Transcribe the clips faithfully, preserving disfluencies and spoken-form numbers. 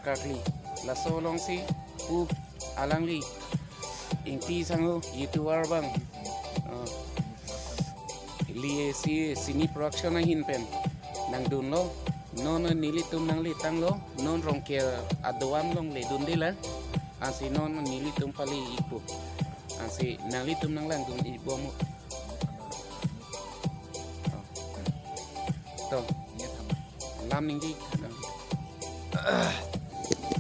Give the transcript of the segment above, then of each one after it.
Karkli. Laso alongsi pu alangli Ingti Sangho, YouTuber abang. Ah. Li si Cine Production ahin pen nangdunlo. Non nelitum nangle tanglo. Non Rongker adoan along le dunde lang. Ansi non nelitum pali ikpo. Ansi nanglitum nanglangdun ikbom. To. Lam ningdi.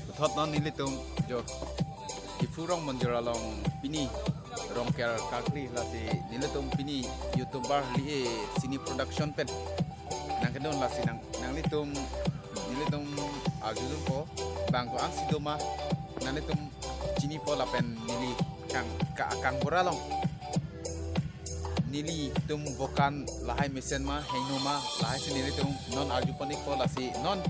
Puthot non nelitum jo Diphu Rongmonjor along pini Rongker Karkli lasi nelitum pini YouTuber li Cine Production pen nangkedun lasi nang nanglitum nelitum arjudunpo bang ko-an si doma nanglitum chinipo lapen neli kang ka akang bura along nelitum bokan lahai mesen ma hengno ma lahai si nelitum non arjupon ikpo lasi non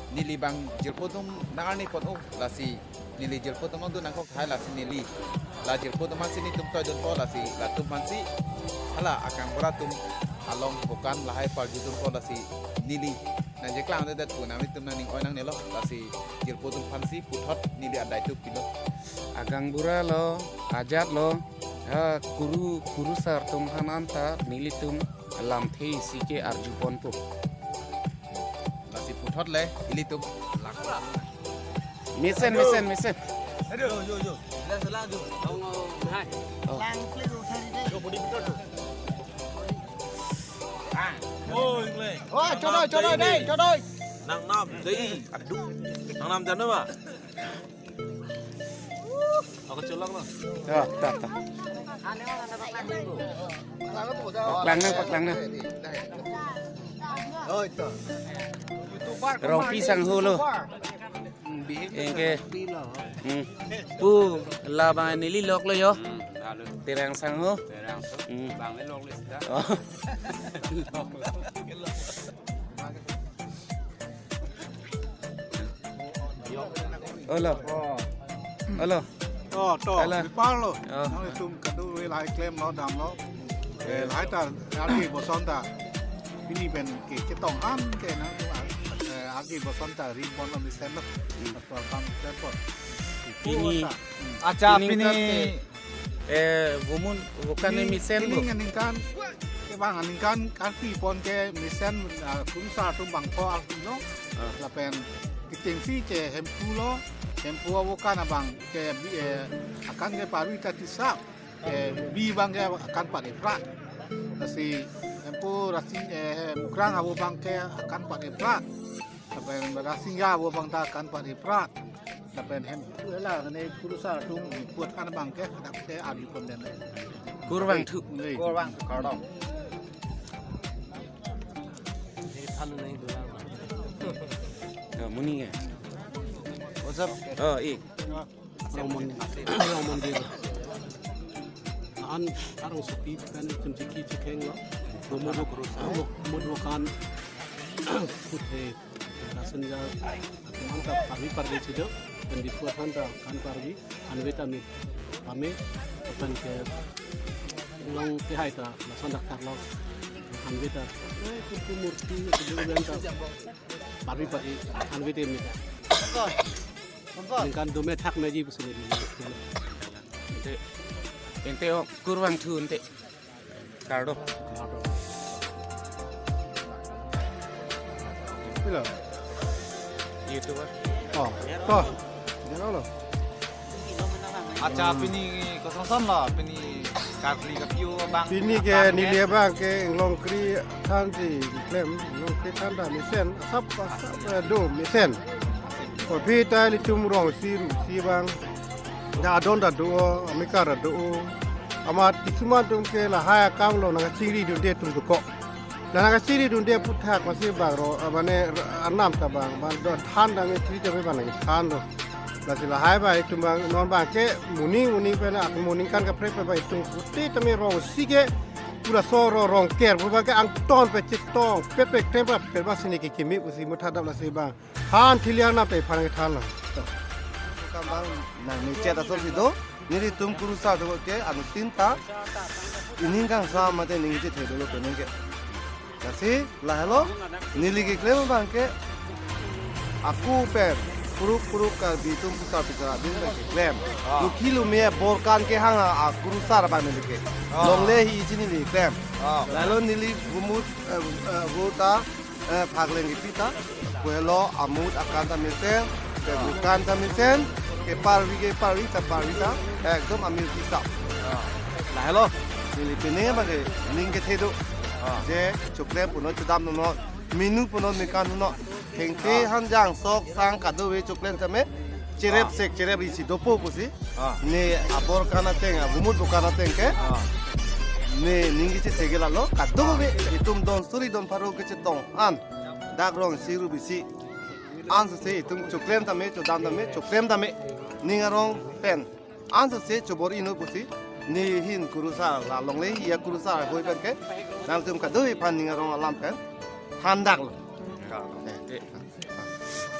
neli bang jirpo atum nangarni pon-o lasi neli jirpo atum nangdun nangkok hai lasi neli la jirpo atum ansi nelitum toidunpo lasi latum ansi hala akang bura atum along bokan lahai parjudunpo lasi neli nangjeklangdedet pu nanglitum nangning oi nangnelo lasi jirpo atum aphansi puthot neli adai tu pilo. Akang bura lo, ajat lo, ha, kuru, kurusar atum aphan anta nelitum lamthe isi ke arjuponpo. Lasi puthot le ilitum. Mesen, mesen, mesen. Aduh, yo, yo. Lang, lang, lang, lang. Oh. Lang, please, uthari de. Yo, body picture tu. Ah. Oh, ingle. Oh, chodoi, chodoi, dei, chodoi. Nangnam, dei. Aduh. Nangnam jano ma? Ako cholak na. Ya, ta, ta. Paklang na, paklang na. Oh, ito. Rongpi Sangho lo. Ingke. Hmm. Pu, labang neli lok lo yo. Hmm, lalu. Terang Sangho. Terang Sangho. Hmm. Bang lok lo sida. Oh. Olo. Olo. Oh, to, Ala. Nepal lo. Oh. Nanglitum kadokave lahai klemlo, damlo. Eh, lahai ta, arje boson ta. Pini pen ke chetong an ke nang, eh, arje boson ta ringbomlo mesen lo. Hmm. Asal kam tempo. Pini. Hmm. Acha, pini pini kan ke Eh, bumun, bukan pini, mesen pini bu. Aningkan, ke bang, aningkan Karkli pon ke mesen, ah, kurusar atum bangpho arjulo. Ah. Lapen kechengsi che Hemphu lo, Hemphu abokan abang ke bi, eh, akan ke parvi ta tisap, eh, bi abang ke akan pat-epra. Lasi Hemphu Rasing, eh, Mukrang abo abang ke akan pat-epra. Lapen Rasingja abo abang ta akan pat-epra. Lapen hem ela ne kurusar atum pu aphan abang ke hadak te arjupon den. Kurvangthu. Nei. Kurvangthu kardom. Ya, muni ya. What's up? Oh, ik. Rongmon, Rongmonjor. An arongsopi pen chemchiki chekheng lo. Bomo bo, bo, bomo bo kan. Puthe. Rasingja, man ka parvi parvi chido, kan Diphu aphan ta kan parvi, anve ta me, pame, apan ke long ke hai ta, lason dak thar lo, anve ta, eh, kurku murti, itu juga ta, parvi parvi, anve ta me ta. Ningkan dome thak meji pusini. Ente, ente o, kurvangthu ente. Kardo. Pilo? YouTuber. Oh, to. Jano lo. Acha, pini kosonson lo, pini Karkli kapio abang. Pini ke neli abang ke Longkri than si klem, Longkri than ta mesen, asap, asap, eh, do mesen. Kopi ta ilitum rong si, ru si abang. Da adon ta do, amika ta do. Amat kisuman atum ke lahai akam lo nangkachingri dunde atum dokok. La nangkachingri dunde aphuthak masi bang ro, ah, mane, ah, arnam ta bang, bang do than dang e thri ta me bang nangkethan do. Lasi lahai bang itum bang non bang ke moning moning pen ak moning kan kaprek pen bang itum pute ta me rong si ke pura so ro Rongker pu bang ke angton pe chetong pet pe krem pe pet bang sini ke kimi pusi mutha dap lasi bang. Han thiliar na pe phan ke than lo. Kam bang nang ni chet aso si do. Nelitum kurusar do ke anu tin ta. Ining kangsa mate ning chethe dolo to ning ke. Lasi lahelo neli keklem bang ke. Aku pen Puruk puruk Karbi atum pusar pisar adung pen keklem. Ah. Lukhi lume aborkan kehang a, akurusar abang neli ke. Ah. Longle hi isi neli klem. Ah. Lalo neli gumut, eh, eh, gota, eh, phakleng kipi ta. Puhelo amut akan ta mesen, kebukan ta mesen, keparvi keparvi ta parvi ta. Ekdom amir kisap. Ah. Lahelo, neli pining abang ke, ning kethe do. Ah. Je, choklem punon chodam punon, minu punon mekan punon. Thengthe hanjang sok sang kadokave choklem tame cherep sek cherep isi dopo pusi. Ah. Ne aborkan ateng, agumut borkan ateng ke. Ah. Ne ninggi che segel alo kadokave itum don suri don pharo kechetong an. Dak rong isi rup isi. Ansose itum choklem tame, chodam tame, choklem tame. Ning arong pen. Ansose chobor-i non pusi, ne hin kurusar, la longle hi akurusar ahoi pen ke, nangtum kadokave aphan ning arong alam pen thandaklo.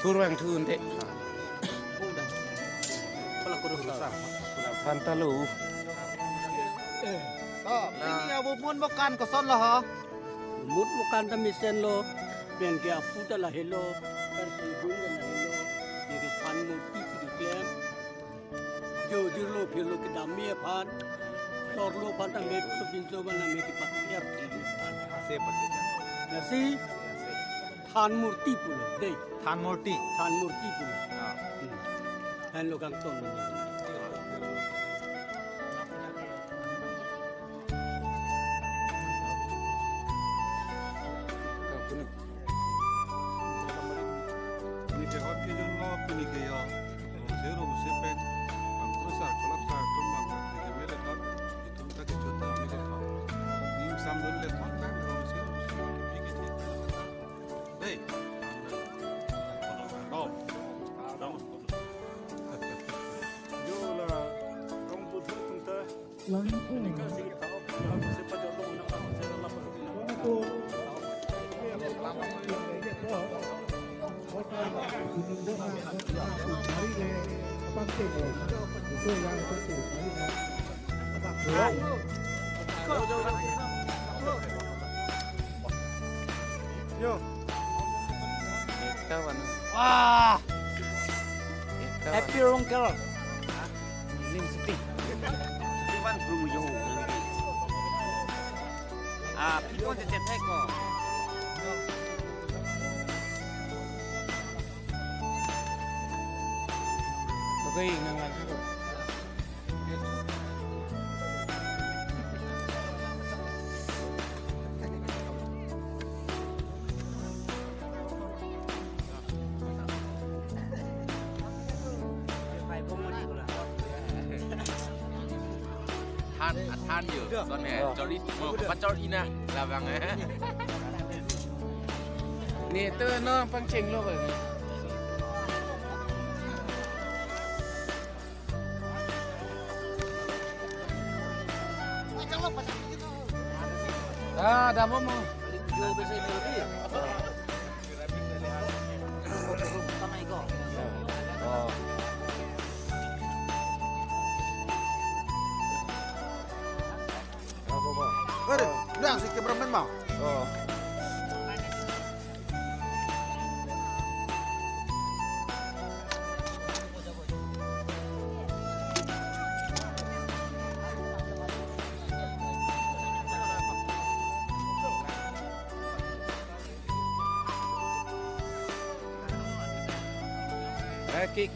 Kurvangthu unte. Thantalo. To, ini ya, bu mun bukan kosonlo ho. Mut bukan ta mesenlo, pen ke apu ta lahelo, kan si bun ta lahelo, ne kethan murti si keklem. Jo jirlo phirlo kedam me aphan, sorlo aphan ta me subinso aphan ta me kepather thili aphan. Ase pakejan. Lasi than murti pulo, dei. Than murti. Than murti pulo. Ah. Hmm. Thanlo kangton. Pini ke hot ke jun lo, pini ke yo. Rong se rong se pen. Bang terus ah, kolak sa, tum bang, pini ke mele hot. Itum ta ke chuta mele hot. Ning sam dun le hot kan, rong se rong se. Pini ke chit. Hey. No. No. Jo la, rong puthu tum ta. Yo. Wah. Happy Rongker. Lim Siti. Ivan Brung Yo. Ah, people the check ko. Okay, nang lang ko. Than, ah, than yo, son he, chori, mo, pachor ina, labang he. Ni tu no pangcheng lo ba. Ah, ada apa mo? Oh. Aduh, bilang si cameraman mau. Oh. Eh, kick.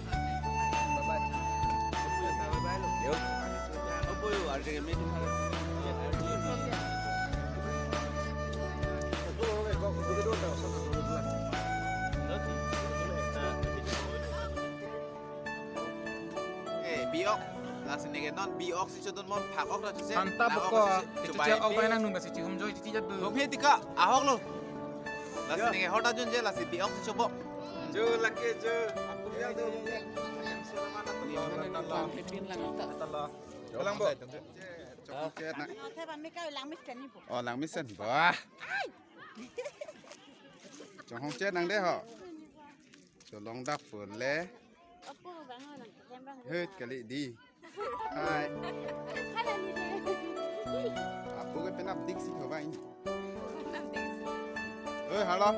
Yo. Eh, biok. Lasi neke non biok si chodun mon phak ok ra chuse. Santa boko. Chubai. Chubai ok bai nang nung basi chihum joi chichi jadu. Hum he tika ahok lo. Lasi neke hota jun je lasi biok si chobok. Jo lake jo. Apu ya do. Ni mana tala. Tala. Tala. Kelang bo. Chong chet na. Oh, the ban me kai lang mesen ni bo. Oh, lang mesen. Wah. Chong hong chet nang de ho. Cholong dak pun le. Apo bang nang kem bang. Het kali di. Hai. Hala ni de. Apo ke penap dik si ko bang. Penap dik si. Eh, halo.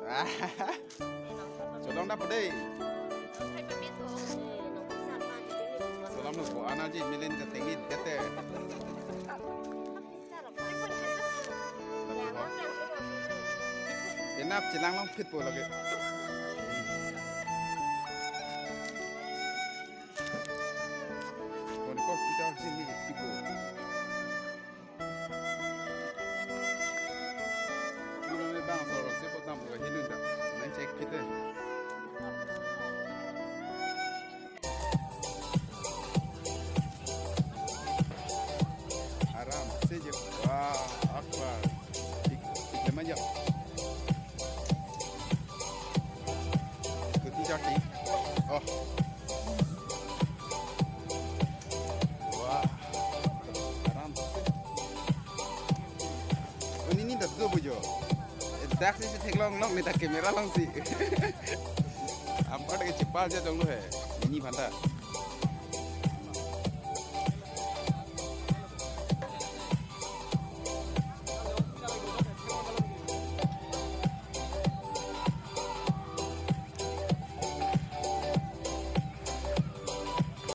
Halo. Long dap dei. Salam lo, bo anaji milin ke tinggi dete. Enap chelang long phit po lagi. Koni kor kita sini piko. Muna me bang sorok si potam lo hilun da. Nang cek kita. Aram se je. Wah, akbar. Ik, ik lemon jam. Kuti chutney. Oh. Wah. Aram se. Oh, nini dak do bujo. Dak si si theklong long, neta camera long si. Ampar ke chepal je dong lo he. Nini phanta.